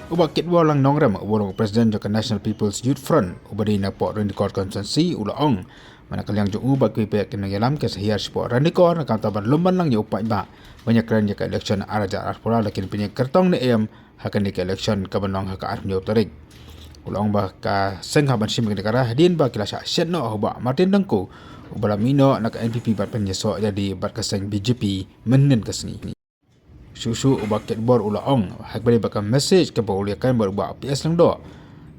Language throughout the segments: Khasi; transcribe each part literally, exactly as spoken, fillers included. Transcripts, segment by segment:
U Bah Kitborlang Nongrem, uba long President jong ka National People's Youth Front, uba dei na poh Ranikor Constituency, u la ong ba na ka liang jong u bad kiwei pat ki nongïalam ki sa hiar shapoh Ranikor na ka bynta ban lum ban lang ïa u paidbah ban ïakren ïa ka election ar hajar arphew lai, la kin pynïeng kyrtong ne em ha kane ka election kaban long ha ka arphew tarik. U la ong ba ka seng hap ban shim kane ka rai hadien ba ki la shah shet noh ha u Bah Martin Dangko, uba la mih noh na ka N P P bad pynïasoh ïa lade bad ka seng B J P mynhynnin ka sngi. Shuh shuh u Bah Kitbor u la ong ha kaba ïadei bad ka message kaba u la ïakren bad u Bah P S Lyngdoh,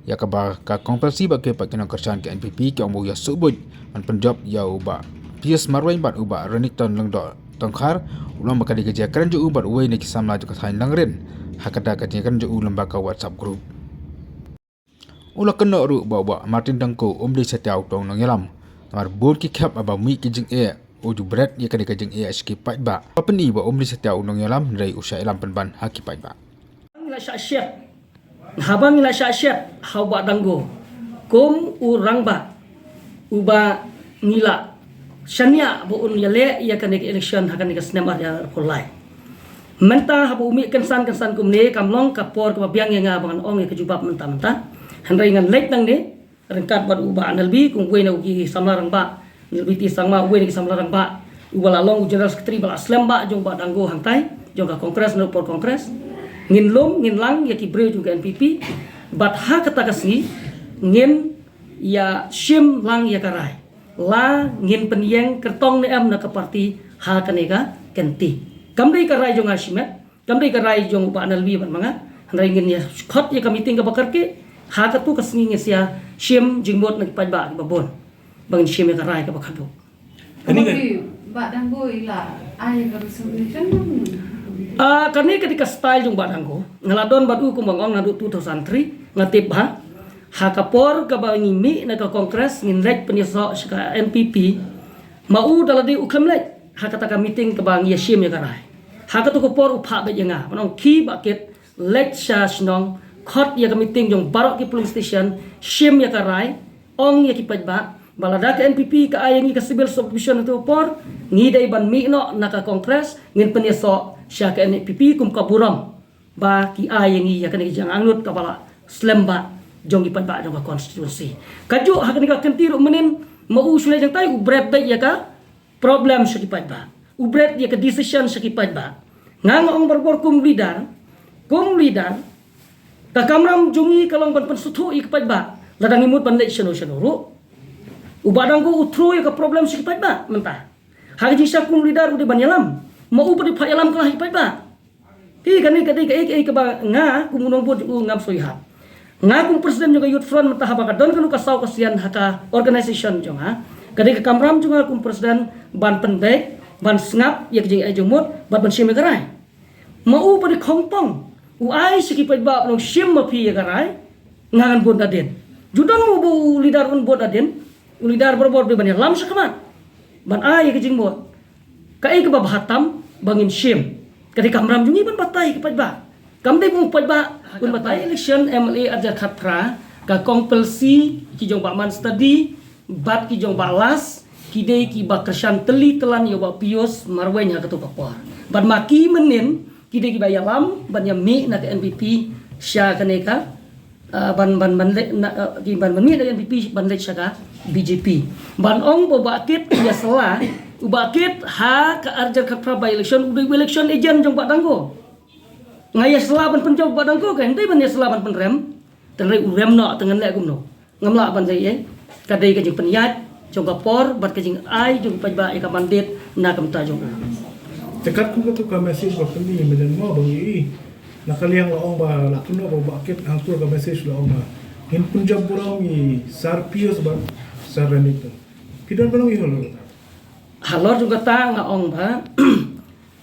ïa kaba ka kong Palsi bad kiwei pat ki nongkyrshan ka N P P ki ong ba u ïa sngewbha ban pynjop ïa u Bah Pius Marwein bad u Bah Renikton Lyngdoh Tongkhar. U la ong ba ka dei ka jingïakren jong u bad uwei na ki samla jong ka thaiñ Langrin ha kata ka jingïakren jong u lyngba ka WhatsApp group. U la kynnoh ruh ba u Bah Martin Dangko um dei satia u tong nongïalam, namar bun ki khep haba mih ki jingeh u ju bret ïa kane ka jingeh sha ki paidbah. Ba pyni ba um dei satia u nongïalam hynrei u shah ïalam pynban ha ki paidbah. Ngi la shah shet, haba ngi la shah shet ha u Bah Dangko kum u rangbah uba ngi la shaniah ba un ïaleh ïa kane ka election ha kane ka snem ar hajar arphew lai. Mynta haba u mih kynsan kynsan kumne kam long ka por kaba biang ïa nga ba ngan ong ïa ka jubab mynta mynta. Hynrei ngan leit nangne ryngkat bad u Bah Nalbi kum uwei na ki samla rangbah, Nalbi T Sangma, uwei na ki samla rangbah uba la long u General Secretary ba la slem bah jong u Bah Dangko hangtai jong ka Congress, na u por Congress. Ngin lum ngin lang ïa ki briew jong ka N P P bad ha kata ka sngi ngin ïa shim lang ïa ka rai la ngin pynïeng kyrtong ne em na ka party ha kane ka kynti. Kam dei ka rai jong nga shimet, kam dei ka rai jong u Bah Nalbi bad ma nga, hynrei ngin ïa khot ïa ka meeting kaba kyrkieh ha katu ka sngi, ngin sa ïa shim jingmut na ki paidbah kiba bun ba ngin shim ïa ka rai kaba khadduh. Kane ka Bah Dangko i la ai ka resignation. Ah, kane ka dei ka style jong Bah Dangko. Nga la don bad u kumba nga ong naduh two thousand three, nga tip ba ha ka por kaba ngi mih na ka Congress ngin leit pynïasoh sha ka N P P. Ma u da lade u khlem leit ha kata ka meeting kaba ngi ïa shim ïa ka rai. Ha katu ka por u phah beit ïa nga, ban ong khie Bah Kit, leit sha shnong, khot ïa ka meeting jong baroh ki polling station, shim ïa ka rai, ong ïa ki paidbah ba lada ka N P P ka ai ïa ngi ka civil subdivision ha katu ka por, ngi dei ban mih noh na ka Congress, ngin pynïasoh sha ka N P P kum ka burom ba ki ai ïa ngi ïa kane ka jingangnud kaba la slem bah jong ki paidbah jong ka constituency. Kajuh ha kane ka kynti ruh mynnin, ma u shu leit hangtai u bret beit ïa ka problem sha ki paidbah, u bret ïa ka decision sha ki paidbah. Nga nga ong barabor kum leader, kum leader, ka kamram jong ngi ka long ban pynsngewthuh ïa ki paidbah lada ngi mut ban leit shano shano ruh. U Bah Dangko u throw ïa ka problem sha ki paidbah mynta. Ha ka jingshisha kum leader u dei ban ïalam, ma u pat u phah ïalam kylla ha ki paidbah. Te kane ka dei kaei kaei kaba nga kum u nongbud jong u ngam soi hap. Nga kum president jong ka Youth Front mynta haba ka don kano ka saw ka sian ha ka organisation jong nga, ka dei ka kamram jong nga kum president ban pynbeit, ban sngap ïa ka jingeh jingmut bad ban shim ïa ka rai. Ma u pat u khongpong, u ai sha ki paidbah ban ong shim ma phi ïa ka rai, nga ngan bud nadien. Ju don ma u ba u leader un bud nadien, u leader barabor u dei ban ïalam shakhmat ban ai ïa ka jingmut. Kaei kaba bha tam ba ngin shim. Ka dei ka kamram jong ngi ban batai ïa ki paidbah. Kam dei ba u paidbah un batai. Election M L A ar hajar khatphra, ka kong Palsi, ki jong Bah Man Study bad ki jong Bah Las ki dei kiba kyrshan tylli tyllan ïa u Bah Pius Marwein ha katu ka por. Bad ma ki mynnin ki dei kiba ïalam ban ïa mih na ka N P P sha kane ka, ah, ban, ban, ban leit na, ah, ki ban, ban mih na ka N P P ban leit sha ka B J P. Ban ong ba u Bah Kit ïa sla, u Bah Kit ha ka ar hajar khatphra by election u dei election agent jong Bah Dangko. Nga ïa sla ban pynjop Bah Dangko, ka hynrei ban ïa sla ban pynrem, te hynrei u rem noh, te ngan leh kumno? Ngam lah ban leh ei. Ka dei ka jingpynïaid jong ka por bad ka jingai jong ki paidbah ïa ka mandate na ka bynta jong u. Te katkum katu ka message ba pynmih mynnin mo ba ngi i, na ka liang la ong ba la kynnoh ba u Bah Kit hangtu ka message la ong ba ngin pynjop burom ïa i Sir Pius bad Sir Renikton. Phi don ban ong ei halor kata? Halor jong kata nga ong ba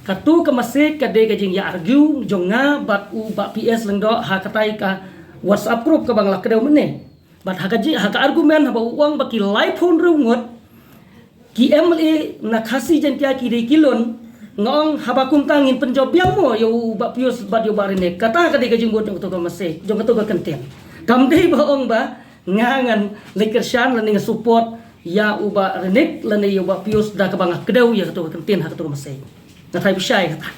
katu ka message ka dei ka jingïa argue jong nga bad u Bah P S Lyngdoh ha katai ka WhatsApp group kaba nga la kdew mynne. Bad ha ka ji, ha ka argument haba u ong ba ki laiphew hynriew ngut ki M L A na Khasi Jaiñtia ki dei ki lun, nga ong haba kumta ngin pynjop biang mo ïa u Bah Pius bad ïa u Bah Renik. Kata ka dei ka jingmut jong katu ka message, jong katu ka kyntien. Kam dei ba ong ba nga ngan leit kyrshan lane nga support ïa u Bah Renik lane ïa u Bah Pius da kaba nga kdew ïa katu ka kyntien ha katu ka message. Nga tharai bishai kata.